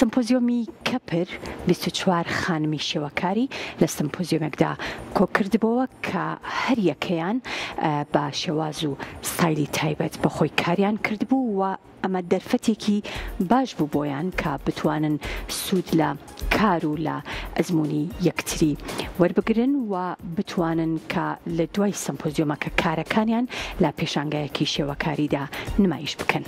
سمپۆزیۆمی کەپر 24 خانمی شێوەکاری لە سمپۆزیۆمێکدا کۆکردبۆوە کە هەریەکەیان بە شێواز و ستایلی تایبەت بە خۆی کاریان کردبوو و ئەمە دەرفەتێکی باش بوو بۆیان کە بتوانن سوود لە کار و لە ئەزموونی یەکتری وەربگرن و بتوانن کە لە دوای سەمپۆزیۆمەکە کارەکانیان لە پێشانگایەکی شێوەکاریدا نمایش بکەن.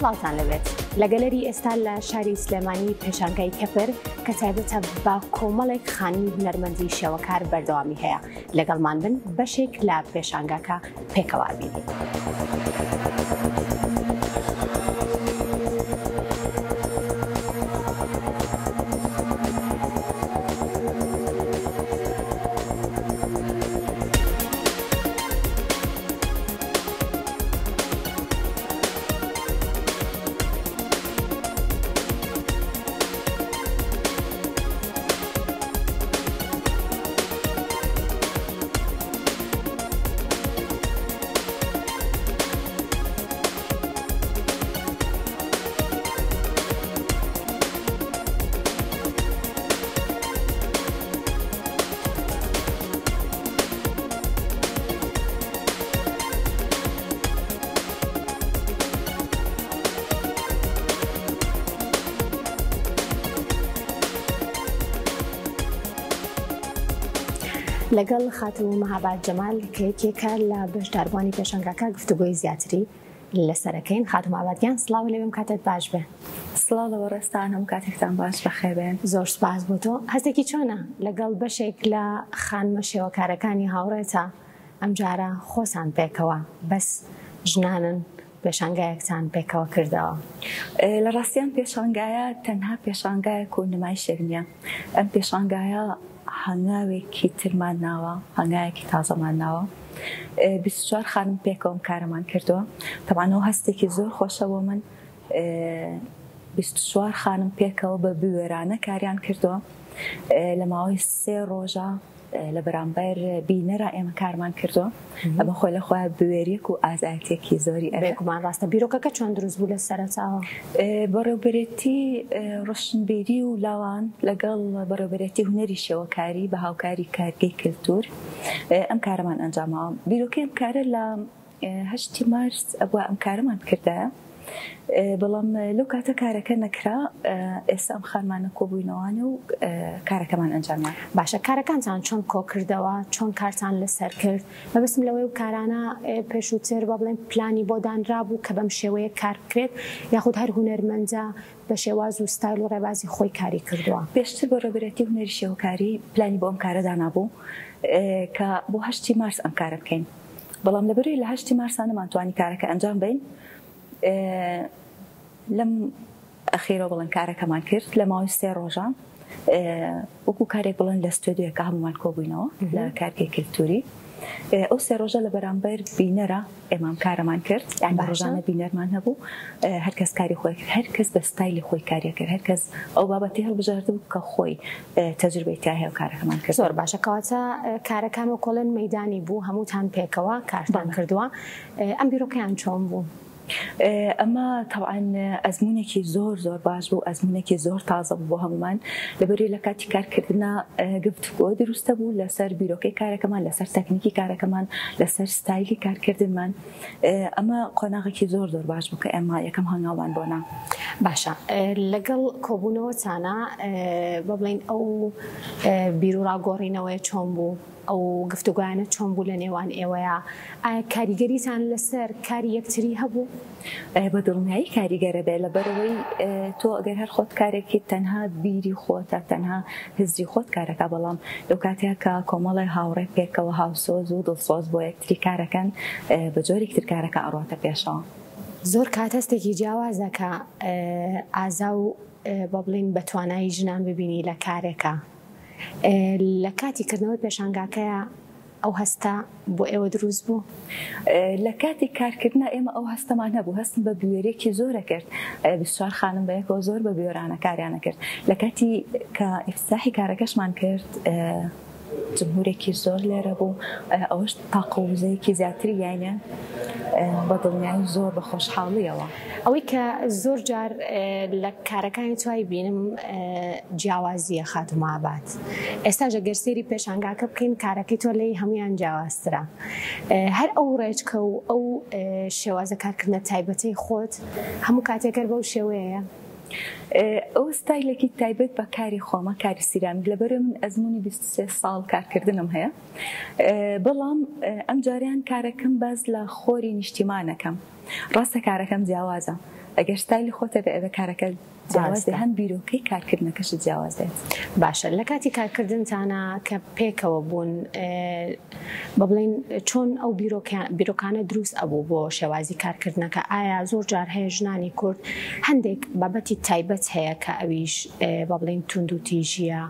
سڵاوتان لێبێت. لە گەلەری ئێستا لە شاری سلێمانی پێشانگای کەپر کە تایبەتە بە کۆمەڵێک خانمی هونەرمەندی شێوەکار بەردەوامی هەیە. لەگەڵمان بن بەشێک لە پێشانگاکە پێکەوە ئەبینین. لەگەڵ خاتوو مەهاباد جەمال کە یەکێکە لە بەشداربووانی پێشانگاکە گفتوگۆی زیاتری لەسەرەکەین. خاتوو مەهاباد گیان سڵاو لێبێم کاتت باش بێ. سڵاو لە بەڕێزتان هەموو کاتێکتان باش بەخێربێن. زۆر سوپاس بۆ تۆ. هەستێکی چۆنە لەگەڵ بەشێک لە خانمە شێوەکارەکانی هاوڕێتە ئەمجارە خۆتان پێکەوە بەس ژنانن پێشانگایەکتان پێکەوە کردەوە؟ لە ڕاستی ئەم پێشانگایە تەنها پێشانگایەک و نمایشێک نییە، ئەم پێشانگایە هەنگاوێکی ترمان ناوە، هەنگاوێکی تازەمان ناوە. 24 خانم پێکەوە ئەم کارەمان کردووە. تەبعەن ئەو هەستێکی زۆر خۆشە بۆ من. 24 خانم پێکەوە بە بوێرانە کاریان کردووە. لە ماوەی سێ ڕۆژە لە بەرامبەر بینەرا ئێمە کارمان کردووە ئەمە خۆی لە خۆی بوێریەک و ئازایەتێکی زۆری ئەوێ. بێگومان ڕاستە. بیرۆکەکە چۆن دروست بوو لە سەرەتاوە؟ بەڕێوبەرێتی ڕۆشنبیری و لاوان لەگەڵ بەڕێوبەرێتی هونەری شێوەکاری بە هاوکاری کارگەی کەلتور ئەم کارەمان ئەنجاماوە. بیرۆکەی ئەم کارە لە هەشتی مارس ئەبوا ئەم کارەمان بکردایە بەڵام لەو کاتە کارەکە نەکرا ئێستا ئەم خانمانە کۆبووینەوانە و کارەکەمان ئەنجامدا. باشە کارەکانتان چۆن کۆکردەوە چۆن کارتان لەسەر کرد مەبەستم لەوەی و کارانە پێشووتر با بڵێن پلانی بۆ دانرابوو کە بەم شێوەیە کار بکرێت یاخود هەر هونەرمەندە بە شێواز و ستایل و ڕێبازی خۆی کاری کردووە؟ پێشتر بەڕێوەبەرێتی هونەری شێوەکاری پلانی بۆ ئەم کارە دانابوو کە بۆ هەشتی مارس ئەم کارە بکەین بەڵام لەبەرئەوەی لە هەشتی مارسا نەمانتوانی کارەکە ئەنجام بەین لەم ئەخیرەوە بڵێن کارەکەمان کرد لە ماوەی سێ ڕۆژە وەکو کارێک بڵێن لە ستۆدیۆکە هەمومان کۆبووینەوە لە کارگەی کلتوری ئەو سێ ڕۆژە لە بەرامبەر بینەرە ئێمە ئەم کارەمان کرد یانی ڕۆژانە بینەرمان هەبوو هەر کەس کاری خۆی کرد هەر کەس بە ستایلی خۆی کاری کرد هەر کەس ئەو بابەتی هەڵبژاردبوو کە خۆی تەجروبەی تیا هەیە و کارەکەمان کرد. زۆر باشە کەواتە کارەکان وەکۆڵێن مەیدانی بوو هەمووتان پێکەوە کارتان کردووە ئەم بیرۆکەیان چۆن بوو؟ ئەمە تەبعەن ئەزموونێکی زۆر زۆر باش بوو، ئەزموونێکی زۆر تازە بوو بۆ هەموومان، لەبەرئەوەی لە کاتی کارکردنا گفتوگۆ دروستە بوو لەسەر بیرۆکەی کارەکەمان، لەسەر تەکنیکی کارەکەمان، لەسەر ستایلی کارکردنمان، ئەمە قۆناغێکی زۆر زۆر باش بوو کە ئێمە یەکەم هەنگاومان بۆ نا. باشە لەگەڵ کۆبوونەوەتانا با بڵێین ئەو بیروڕا گۆڕینەوەیە چۆن بوو؟ ئەو گفتوگۆیانە چۆن بوو لە نێوان ئێوەیا؟ ئایا کاریگەریتان لەسەر کاری یەکتری هەبوو؟ بە دڵنیایی کاریگەرە بێ، لەبەرئەوەی تۆ ئەگەر هەر خۆت کارێکیت تەنها بیری خۆتە، تەنها هزری خۆت کارەکا، بەڵام لەو کاتەیا کە کۆمەڵێ هاوڕێ پێکەوە هاوسۆز و دڵسۆز بۆ یەکتری کارەکەن بە جۆرێکی تر کارەکە ئەڕواتە پێشەوە. زۆر کات هەستێکی جیاوازە کە ئازا و با بڵێین بە توانایی ژنان ببینی لە کارێکا. لە کاتی کردنەوەی پێشانگاکەیا ئەو هەستە بۆ ئێوە دروست بوو؟ لە کاتی کارکردنا ئێمە ئەو هەستەمان هەبوو، هەستم بە بوێرییەکی زۆر ئەکرد، 24 خانم بە یەکەوە زۆر بە بوێرانە کاریان ئەکرد. لە کاتی کە ئیفتتاحی کارەکەشمان کرد، جمهورێکی زۆر لێرە بوو، ئەوەش تاقە و وزەیەکی زیاتری یاینێ، بە دڵنیایی زۆر بە خۆشحاڵیەوە. ئەوەی کە زۆر جار لە کارەکانی تۆ ئەیبینم جیاوازییە خاتوو مەهاباد. ئێستاش ئەگەر سەیری پێشانگاکە بکەین کارەکەی تۆ لێی هەموویان جیاوازترە. هەر ئەو ڕێچکە و ئەو شێوازە کارکردنە تایبەتەی خۆت هەموو کاتێک هەر بەو شێوەیەیە؟ ئەوە ستایلێکی تایبەت بە کاری خۆمە، کاری سیرامیک، لەبەرئەوەی من ئەزموونی 23 ساڵ کارکردنم هەیە، بەڵام ئەمجارەیان کارەکەم باس لە خۆری نیشتیمانەکەم، ڕاستە کارەکەم جیاوازە، ئەگەر ستایلی خۆتە بێ ئەبێ کارەکە جیاواز بێ، هەم بیرۆکەی کارکردنەکەشت جیاواز بێت. باشە لە کاتی کارکردنتانا کە پێکەوە بوون بە بڵێین چۆن ئەو بیرۆکانە دروست ئەبوو بۆ شێوازی کارکردنەکە ئایا زۆر جار هەیە ژنانی کورد هەندێک بابەتی تایبەت هەیە کە ئەویش بە بڵێین توندوتیژیە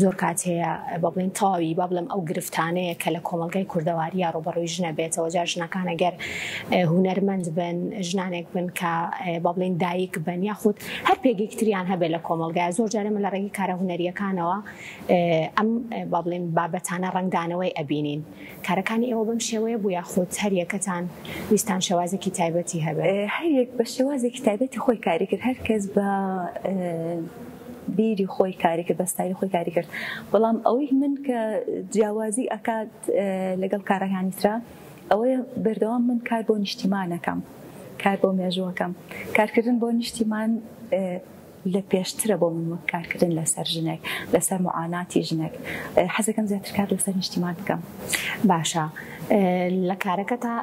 زۆر کات هەیە بە بڵێین تەواوی با بڵێم ئەو گرفتانەیە کە لە کۆمەڵگای کوردەواریە ڕووبەڕووی ژنە بێتەوە جا ژنەکان ئەگەر هونەرمەند بن ژنانێک بن کە با بڵێین دایک بن یاخود هەر پێگەیەکی تریان هەبێت لە کۆمەڵگای زۆر جار ئێمە لە ڕێگەی کارە هونەریەکانەوە ئەم با بڵێین بابەتانە ڕەنگدانەوەی ئەبینین. کارەکانی ئێوە بەم شێوەیە بوو یاخود هەریەکەتان ویستان شێوازێکی تایبەتی هەبێت؟ هەریەک بە شێوازێکی تایبەتی خۆی کاری کرد، هەر کەس بە بیری خۆی کاری کرد، بە ستایلی خۆی کاری کرد، بەڵام ئەوەی من کە جیاوازی ئەکات لەگەڵ کارەکانی ترا ئەوەیە بەردەوام من کار بۆ نیشتیمان ئەکەم، کار بۆ مێژوو ئەکەم، کارکردن بۆ نیشتیمان لە پێشترە بۆ من وەک کارکردن لەسەر ژنێک، لەسەر موعاناتی ژنێک. حەزەکەم زیاتر کار لەسەر نیشتیمان بکەم. باشە لە کارەکەتا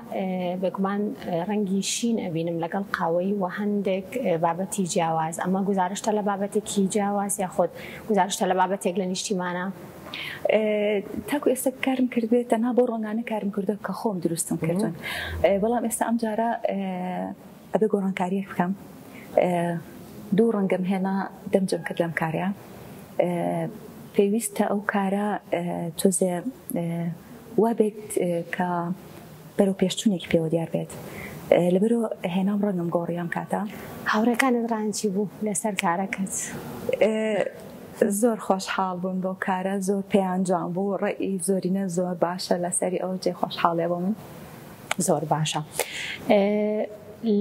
بێگومان ڕەنگی شین ئەبینم لەگەڵ قاوەیی وە هەندێک بابەتی جیاواز ئەمە گوزارشتە لە بابەتێکی جیاواز یاخود گوزارشتە لە بابەتێک لە نیشتیمانە؟ تاکو ئێستا کارم کردبێت تەنها بەو ڕەنگانە کارم کردووە کە خۆم دروستم کردوون بەڵام ئێستا ئەمجارە ئەبێ گۆڕانکاریەک بکەم دوو ڕەنگم هێنا دەمجم کرد لەم کارە پێویستە ئەو کارە تۆزێ وا بێت کە بەرەو پێشچوونێکی پێوە دیار بێت لەبەرۆ هێنام ڕەنگم گۆڕی ئەم کاتە. هاوڕێکانت ڕایان چی بوو لەسەر کارەکەت؟ زۆر خۆشحاڵ بوون بەو کارە زۆر پێیان جوان بوو ڕەئی زۆرینە زۆر باشە لەسەری ئەوە جێی خۆشحاڵیە بۆ من. زۆر باشە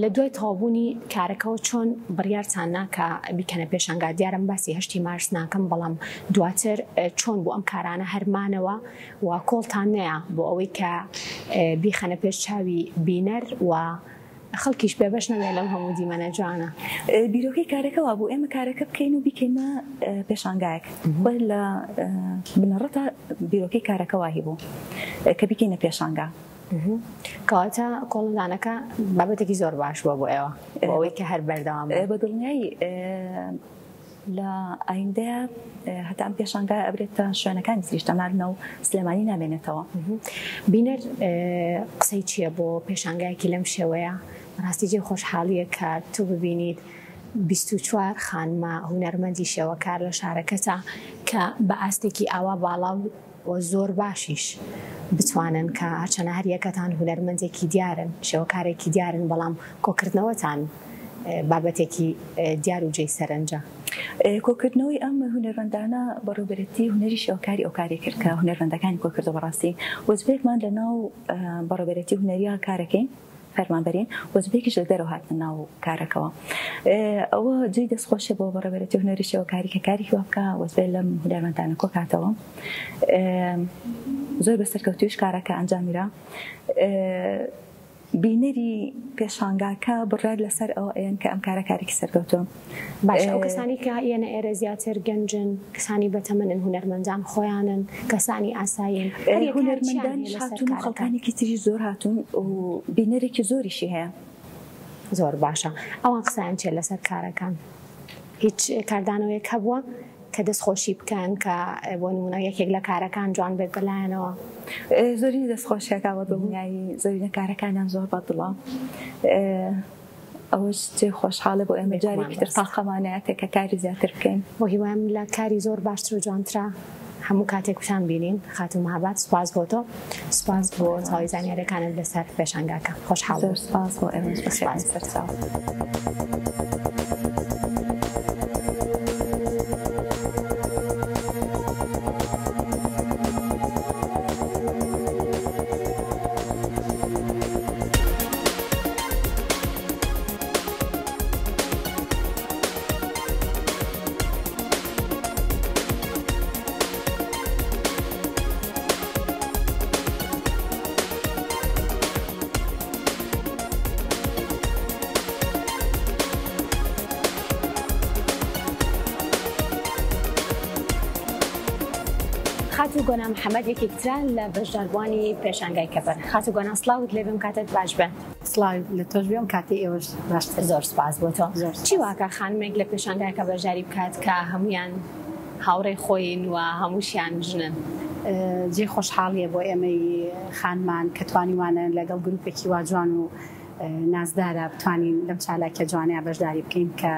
لە دوای تەواوبوونی کارەکەوە چۆن بڕیارتان نا کە بیکەنە پێشانگا دیارە من باسی هەشتی مارس ناکەم بەڵام دواتر چۆن بوو ئەم کارانە هەرمانەوە و کۆڵتان نەیا بۆ ئەوەی کە بیخەنە پێش چاوی بینەر و خەڵکیش بێبەش نەبێت لەم هەموو دیمەنە جوانە. بیرۆکەی کارەکە وابوو ئێمە کارەکە بکەین و بیکەینە پێشانگایەک خۆی لە بنەڕەتا بیرۆکەی کارەکە واهی بوو کە بیکەینە پێشانگا. کەواتە کۆڵنەدانەکە بابەتێکی زۆر باش بووە بۆ ئێوە بۆ ئەوەی کە هەر بەردەوام بن. بە دڵنیایی لە ئایندەیا هەتا ئەم پێشانگایە ئەبرێتە شوێنەکانی تریش تەنها لەناو سلێمانی نامێنێتەوە. بینەر قسەی چییە بۆ پێشانگایەکی لەم شێوەیە؟ بەڕاستی جێی خۆشحاڵییە کە تۆ ببینیت 24 خانمە هونەرمەندی شێوەکار لە شارەکەتا کە بە ئاستێکی ئاوا باڵا و و زۆر باشیش بتوانن کە هەرچەنە هەر یەکەتان هونەرمەندێکی دیارن، شێوەکارێکی دیارن، بەڵام کۆکردنەوەتان بابەتێکی دیار و جێی سەرنجە. کۆکردنەوەی ئەم هونەرمەندانە بەڕێوبەرێتی هونەری شێوەکاری ئەو کارەی کرد کە هونەرمەندەکانی کۆکردەوە بەڕاستی وەجبەیەکمان لەناو بەڕێوبەرێتی هونەرییا کارەکەین فەرمانبەرین وەجبەیەکیش لە دەرەوە هاتنە ناو کارەکەوە ئەوە جێی دەستخۆشیە بۆ بەڕێوبەرێتی هونەری شێوەکاری کە کارێکی وا بکا وەجبەیە لەم هونەرمەندانە کۆکاتەوە زۆر بە سەرکەوتویش کارەکە ئەنجامیرا بینەری پێشانگاکە بڕیار لەسەر ئەوە ئەیەن کە ئەم کارە کارێکی سەرکەوتووە. باشە ئەو کەسانەی کە یەنە ئێرە زیاتر گەنجن، کەسانی بەتەمەنن، هونەرمەندان خۆیانن، کەسانی ئاسایین، هەر یەکەیان چیان هەیە هونەرمەندانیش لەسەر هاتوون و کارەکە؟ خەڵکانێکی تریش زۆر هاتوون و بینەرێکی زۆریشی هەیە. زۆر باشە ئەوان قسەیان چیە لەسەر کارەکان؟ هیچ کاردانەوەیەک هەبووە کە دەست خۆشی بکەن کە بۆ نموونە یەکێک لە کارەکان جوان بێت بەلایەنەوە؟ زۆرینە دەست خۆشیەکە بە دڵنیایی زۆرینە کارەکانیان زۆر بەدڵە ئەوەش جێی خۆشحاڵە بۆ ئێمە جارێکی تر تاقەمانایەتێ کە کاری زیاتر بکەین. بۆ هیوایم لە کاری زۆر باشتر و جوانترا هەموو کاتێک بتان بینین خاتوو مهاباد سوپاس بۆ تۆ سوپاس بۆ تەواوی زانیاریەکانت لەسەر پێشانگاکە خۆشحاڵ زۆر سوپاس بۆ ئێوەش بەخێربێن سەرچاو. خاتوو گۆنا محەمەد یەکێک ترە لە بەشداربووانی پێشانگای کەپەر. خاتوو گۆنا سڵاوت لێ بێ ئەم کاتەت باش بێ. سڵاو لە تۆش بێ ئەم کاتەی ئێوەش باشتر. زۆر سوپاس بۆ تۆ. زۆر سوپاس. چی واکا خانمێک لە پێشانگایەکا بەشداری بکات کە هەموویان هاوڕێی خۆین و هەمووشیان ژنن؟ جێی خۆشحاڵیە بۆ ئێمەی خانمان کە توانیومانە لەگەڵ گروپێکی وا جوان و نازدارە بتوانین لەم چالاکیە جوانەیا بەشداری بکەین کە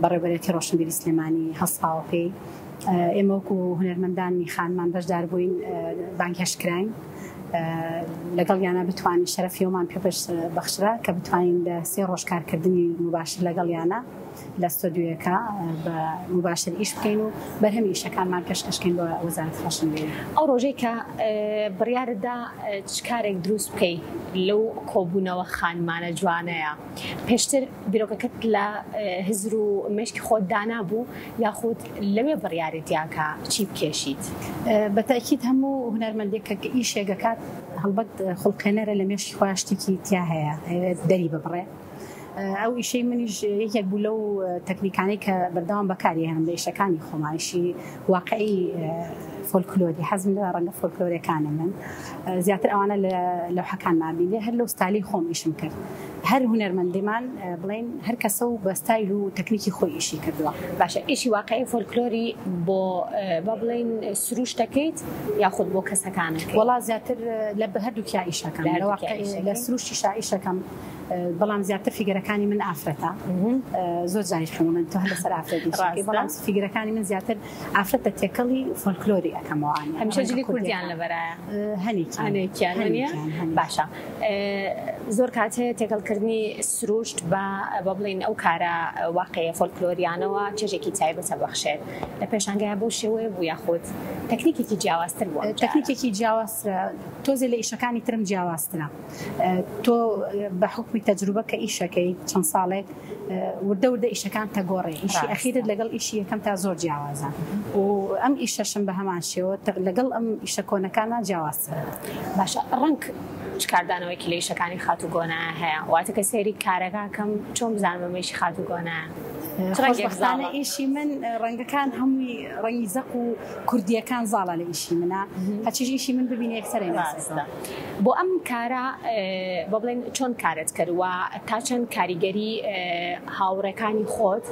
بەڕێوبەرێتی ڕۆشنبیری سلێمانی هەڵساوە پێی. ئێمە وەکو هونەرمەندانی خانمان بەشدار بووین بانگهێشت کراین لەگەڵیانە بتوانین شەرەفی ئەومان پێ بەخشرا کە بتوانین لە سێ ڕۆژ کارکردنی مباشر لەگەڵیانە لە ستۆدیۆیەکە بە مباشر ئیش بکەین و بەرهەمی ئیشەکانمان پێشکەشکەین بە وەزارەتی ڕۆشنبیری. ئەو ڕۆژەی کە بڕیارت دا چ کارێک دروست بکەی لەو کۆبوونەوە خانمانە جوانەیە پێشتر بیرۆکەکەت لە هزر و مێشکی خۆت دانابوو یاخود لەوێ بڕیارت یا کە چی بکێشیت؟ بە تەئکید هەموو هونەرمەندێک کە ئیشێک ئەکات هەڵبەت خوڵقێنەرە لە مێشکی خۆیا شتێکی تیا هەیە ئەیەوێت دەری ببڕێ ئەو ئیشەی منیش یەکێک بوو لەو تەکنیکانەی کە بەردەوام بەکاری هێنم لە ئیشەکانی خۆما ئیشی واقعی فۆلکلۆری حەزم لە ڕەنگە فۆلکلۆرەکانە من زیاتر ئەوانە لە لەوحەکانما بینێ هەر لەو ستایلی خۆم ئیشم کرد هەر هونەرمەندێمان بڵێین هەر کەسە و بە ستایل و تەکنیکی خۆی ئیشی کردووە. باشە ئیشی واقعی فۆلکلۆری بۆ با بڵێین سروشت دەکەیت یاخود بۆ کەسەکان ئەکەیت؟ وەڵا زیاتر لە هەردووکیا ئیش ئەکەم لە واقعی لە سروشتیشا ئیش ئەکەم بەڵام زیاتر فیگەرەکانی من ئافرەتە زۆر جاریش پێم ئەڵێن تۆ هەر لەسەر ئافرەت ئیش ئەکەی بەڵام فیگەرەکانی من زیاتر ئافرەتە تێکەڵی فۆلکلۆری ئەکەمەوە هەمیشە جلی کوردیان لەبەرایە؟ هەنێکیان هەنێکیان وەنیە؟ باشە زۆر کات هەیە تێکەڵکردنی سروشت بە بە بڵێین ئەو کارە واقعیە فۆلکلۆریانەوە چێژێکی تایبەتە بەخشێت لە پێشانگای بەو شێوەیە بوو یاخود تەکنیکێکی جیاوازتر بوو تەکنیکێکی جیاوازترە تۆزێ لە ئیشەکانی ترم جیاوازترە تۆ بە حوکمی تەجروبە کە ئیشەکەی چەند ساڵێک وردە وردە ئیشەکان تەگۆڕێ ئیشی ئەخیرت لەگەڵ ئیشی یەکەم تا زۆر جیاوازە و ئەم ئیشەشم بە هەمان شێوە لەگەڵ ئەم ئیشە کۆنەکانە جیاوازترە. باشە ڕەنگ چ کاردانەوەیەکی لە ئیشەکانی خاتوو گۆنایە هەیە؟ واتە کە سەیری کارەکە کەم چۆن بزانم ئەمە ئیشی خاتوو گۆنایە؟ چ ڕەنگێک خۆشبەختانە زاڵە؟ ئیشی من ڕەنگەکان هەمووی ڕەنگی زەق و کوردییەکان زاڵە لە ئیشی منا هەرچیش ئیشی من ببینی یەکسەر ئەیناسێتەوە. ڕاستە. بۆ ئەم کارە با بڵێین چۆن کارت کرد و تا چەند کاریگەری هاوڕێکانی خۆت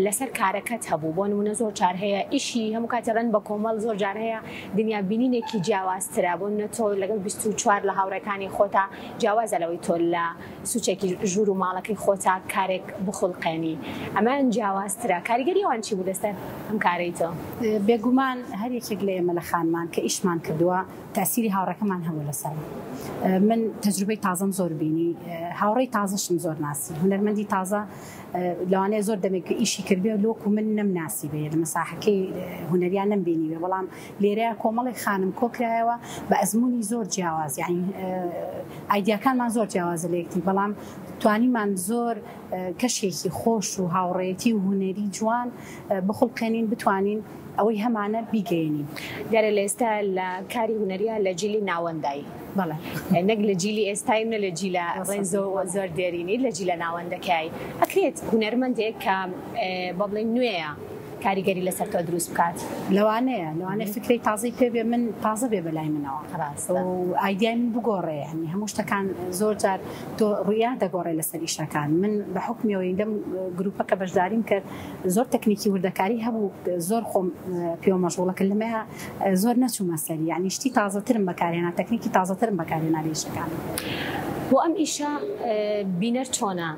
لەسەر کارەکەت هەبوو؟ بۆ نموونە زۆر جار هەیە ئیشی هەموو کاتێ ڕەنگ بە کۆمەڵ زۆر جار هەیە دنیا بینینێکی جیاوازترە بۆ نمونە تۆ لەگەڵ 24 لە هاوڕێکانی خۆتا جیاوازە لەوەی تۆ لە سوچێکی ژوور و ماڵەکەی خۆتا کارێک بخوڵقێنی ئەمەیان جیاوازترە کاریگەری ئەوان چی بوو لەسەر ئەم کارەی تۆ؟ بێگومان هەر یەکێک لە ئێمە لە خانمان کە ئیشمان کردووە تەئسیری هاوڕێکەمان هەبوو لەسەرم من تەجروبەی تازەم زۆر بینی هاوڕێی تازەشم زۆر ناسی هونەرمەندی تازە لەوانەیە زۆر دەمێک ئیشی کردبێ لۆکو من نەمناسیبێ لە مەساحەکەی هونەریان نەمبینیبێ بەڵام لێرەیا کۆمەڵێک خانم کۆکرایەوە بە ئەزموونی زۆر جیاواز یانی ئایدیاکانمان زۆر جیاوازە لە یەکتری بەڵام توانیمان زۆر کەشێکی خۆش و هاوڕێیەتی و هونەری جوان بخوڵقێنین بتوانین ئەوەی هەمانە بیگەیەنین. دیارە لە ئێستا لە کاری هونەرییا لە جیلی ناوەندای. بەڵێ. نەک لە جیلی ئێستای و نە لە جیلە بڵێین زۆر دێرینی لە جیلە ناوەندەکای. ئەکرێت هونەرمەندێک کە با بڵێین نوێیە کاریگەری لەسەر تۆ دروست بکات؟ لەوانەیە، لەوانەیە فکرەی تازەی پێ بێ من تازە بێ بە لای منەوە. ڕاستە. و ئایدیای من بگۆڕێ یانی هەموو شتەکان زۆر جار تۆ ڕوئیات دەگۆڕێ لەسەر ئیشەکان. من بە حوکمی ئەوەی لەم گرووپە کە بەشداریم کرد زۆر تەکنیکی وردەکاری هەبوو زۆر خۆم پێوە مەشغوڵە کرد لەمەیا زۆر نەچوومە سەری یانی شتی تازەترم بەکارهێنا تەکنیکی تازەترم بەکارهێنا لە ئیشەکانم. بۆ ئەم ئیشە بینەر چۆنە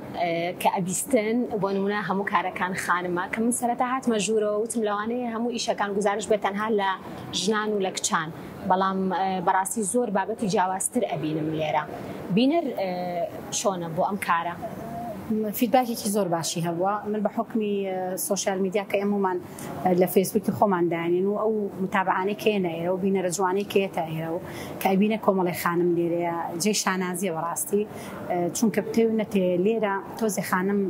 کە ئەبیستن بۆ نمونە هەموو کارەکان خانمە کە من سەرەتا هاتمە ژوورەوە وتم لەوانەیە هەموو ئیشەکان گوزارش بێت تەنها لە ژنان و لە کچان بەڵام بەڕاستی زۆر بابەتی جیاوازتر ئەبینم لێرە بینەر چۆنە بۆ ئەم کارە؟ فیدباکێکی زۆر باشی هەبووە من بە حوکمی سۆشیال میدیا کە ئێمەمان لە فەیسبوکی خۆمان دانین و ئەو متابعانەی کە یەنە ئێرە و بینەرە جوانەی کە یەتە ئێرە و کە ئەبینە کۆمەڵی خانم لێرەیە جێی شانازیە بەڕاستی چونکە بتێ و نەتێ لێرە تۆزێ خانم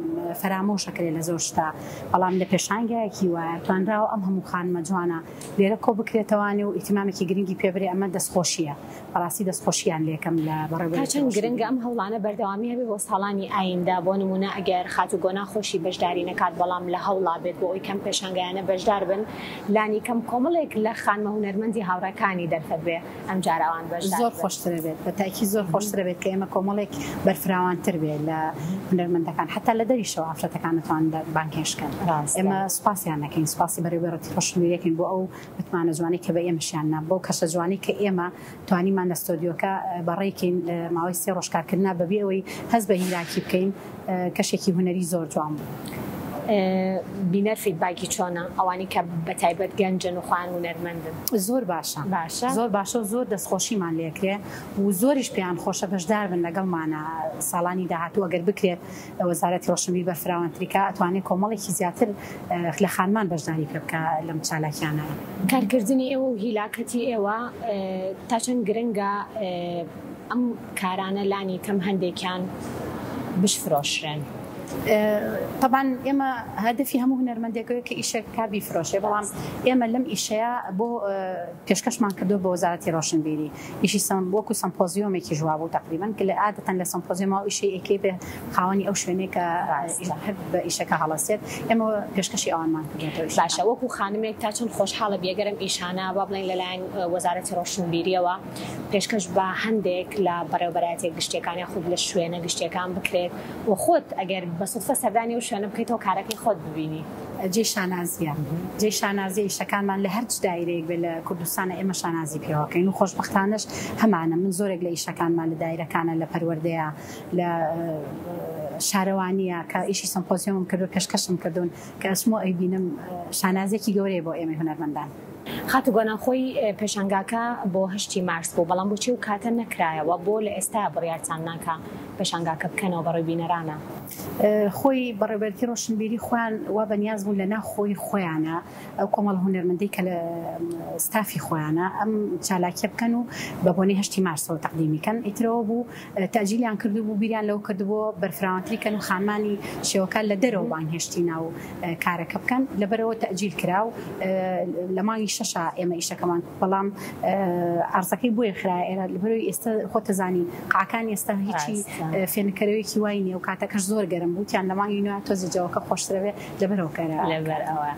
فەرامۆش ئەکرێ لە زۆر شتا بەڵام لە پێشانگایەکی وایە توانراوە ئەم هەموو خانمە جوانە لێرە کۆ بکرێتەوانی و ئیهتیمامێکی گرنگی پێ برێ ئەمە دەستخۆشیە بەڕاستی دەستخۆشیان لێکەم لە تا بەڕێوبەرێتی چەند گرنگە ڕۆشنبیری. ئەم هەوڵانە بەردەوامی هەبێ بۆ ساڵانی ئایندە بۆ نمونە. نموونە ئەگەر خاتوو گۆنا خۆشی بەشداری نەکات بەڵام لە هەوڵا بێت بۆ ئەوی کەم پێشانگایانە بەشدار بن لانی کەم کۆمەڵێک لە خانمە هونەرمەندی هاوڕێکانی دەرفەت بێ ئەم جارە ئەوان بەشدار زۆر خۆشترە بێت بە تاکی زۆر خۆشترە بێت کە ئێمە کۆمەڵێک بەرفراوانتر بێت لە هونەرمەندەکان حتا لە دەریشەوە ئافرەتەکان نتوان بانگهێشت کەن ئێمە سوپاسیان نەکەین سوپاسی بەرێوبەرەتی ڕۆشنبیریەکەین بۆ ئەو متمانە جوانەی کە بە ئێمەشیان نا بەو کەشە جوانەی کە ئێمە توانیمان لە ستۆدیۆکە بەڕێکەین لە ماوەی سێ ڕۆژ کارکردنا بەبێ ئەوەی هەست بە هیلاکی بکەین کەشێکی هونەری زۆر جوان بوو. بینەر feedback ی چۆنە؟ ئەوانەی کە بەتایبەت گەنجن و خۆیان هونەرمەندن. زۆر باشە باشە زۆر باشە و زۆر دەستخۆشیمان لێکرێ و زۆریش پێیان خۆشە بەشدار بن لەگەڵمانە ساڵانی داهاتوو ئەگەر بکرێت وەزارەتی ڕۆشنبیر بەرفراوانتری کا ئەتوانێ کۆمەڵێکی زیاتر لە خانمان بەشداری پێ بکا لەم چالاکیانە. کارکردنی ئێوە و هیلاکەتی ئێوە تا چەند گرنگە ئەم کارانە لانی کەم هەندێکیان بشفرۆشرێن؟ تەبعەن ئێمە هەدەفی هەموو هونەرمەندێک ئەوەیە کە ئیشێک بکا بیفرۆشێ بەڵام ئێمە لەم ئیشەیا بۆ پێشکەشمان کردووە بە وەزارەتی ڕۆشنبیری ئیشی سەم وەکو سەمپۆزیۆمێکیش وابوو تەقریبەن کە لە عادەتەن لە سەمپۆزیۆما ئەو ئیشەی ئەیکەی بە خاوەنی ئەو شوێنەی کە هەر بە ئیشەکە هەڵەسێت ئێمە پێشکەشی ئەوانمان کردووەتەوە ئیشەکان. باشە وەکو خانمێک تا چەند خۆشحاڵە بی ئەگەر ئەم ئیشانە با بڵێین لەلایەن وەزارەتی ڕۆشنبیریەوە پێشکەش بە هەندێک لە بەڕێوەبەرایەتیە گشتیەکان یاخود لە شوێنە گشتیەکان بکرێت و خۆت ئەگەر بە سوتفە سەردانی ئەو شوێنە بکەیتەوە کارەکەی خۆت ببینی؟ جێی شانازیە جێی شانازیە ئیشەکانمان لە هەرچ دایرەیەک بێت لە کوردستانە ئێمە شانازی پێوەکەین و خۆشبەختانەش هەمانە من زۆرێک لە ئیشەکانمان لە دایرەکانە لە پەروەردەیە لە شارەوانیە کە ئیشی سەمپۆزیۆمم کردو پێشکەشم کردوون کە ئەچمەوە ئەیبینم شانازیەکی گەورەیە بۆ ئێمەی هونەرمەندان. خاتوو گۆنا خۆی پێشانگاکە بۆ هەشتی مارس بوو بەڵام بۆچی ئەو کاتە نەکرایەوە بۆ لە ئێستایا بڕیارتان نا کە پێشانگاکە بکەنەوە بەڕووی بینەرانە؟ خۆی بەڕێوبەرێتی ڕۆشنبیری خۆیان وا بەنیاز بوون لە ناو خۆی خۆیانە ئەو کۆمەڵە هونەرمەندەی کە لە ستافی خۆیانە ئەم چالاکیە بکەن و بە بۆنەی هەشتی مارسەوە تەقدیمی کەن ئیترەوە بوو تەئجیلیان کردبوو بیریان لەوە کردبووە بەرفراوانتری کەن و خانمانی شێوەکار لە دەرەوە بانگهێشتی ناو کارەکە بکەن لەبەرئەوە تەئجیل کرا و لە مانگی شەشا ئێمە ئیشەکەمان بەڵام عەرزەکەی بۆیە خرایە ئێرە لەبەرئەوەی ئێستا خۆتەزانی قاعەکانی ئێستا هیچی فێنککەرەوەیەکی وای نییە و کاتەکەش زۆر گەرم بوو وتیان لە مانگی نۆ تۆزێ جەوەکە خۆشترە بێ لەبەرئەوە کەرا. لەبەرئەوە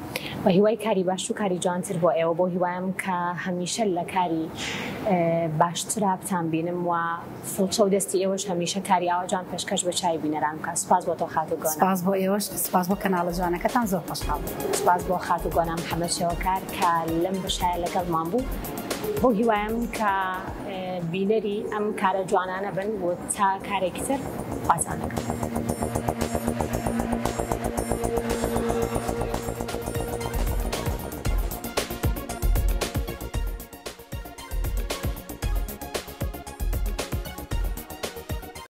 بە هیوای کاری باش و کاری جوانتر بۆ ئێوە بەو هیوایەم کە هەمیشە لە کاری باشترا بتان بینم و فڵچە و دەستی ئێوەش هەمیشە کاری ئاوا جوان پێشکەش بە چاوی بینەران بکات سوپاس بۆ تۆ خاتوو گۆنا. سوپاس بۆ ئێوەش سوپاس بۆ کەناڵە جوانەکەتان زۆر خۆشحاڵ بووم. سوپاس بۆ خاتوو گۆنا محەمەد شێوەکار کە لەم بەشایە لەگەڵمان بوو بەو هیوایەم کە بینەری ئەم کارە جوانانە بن و تا کارێکی تر خواتان لەگەڵ.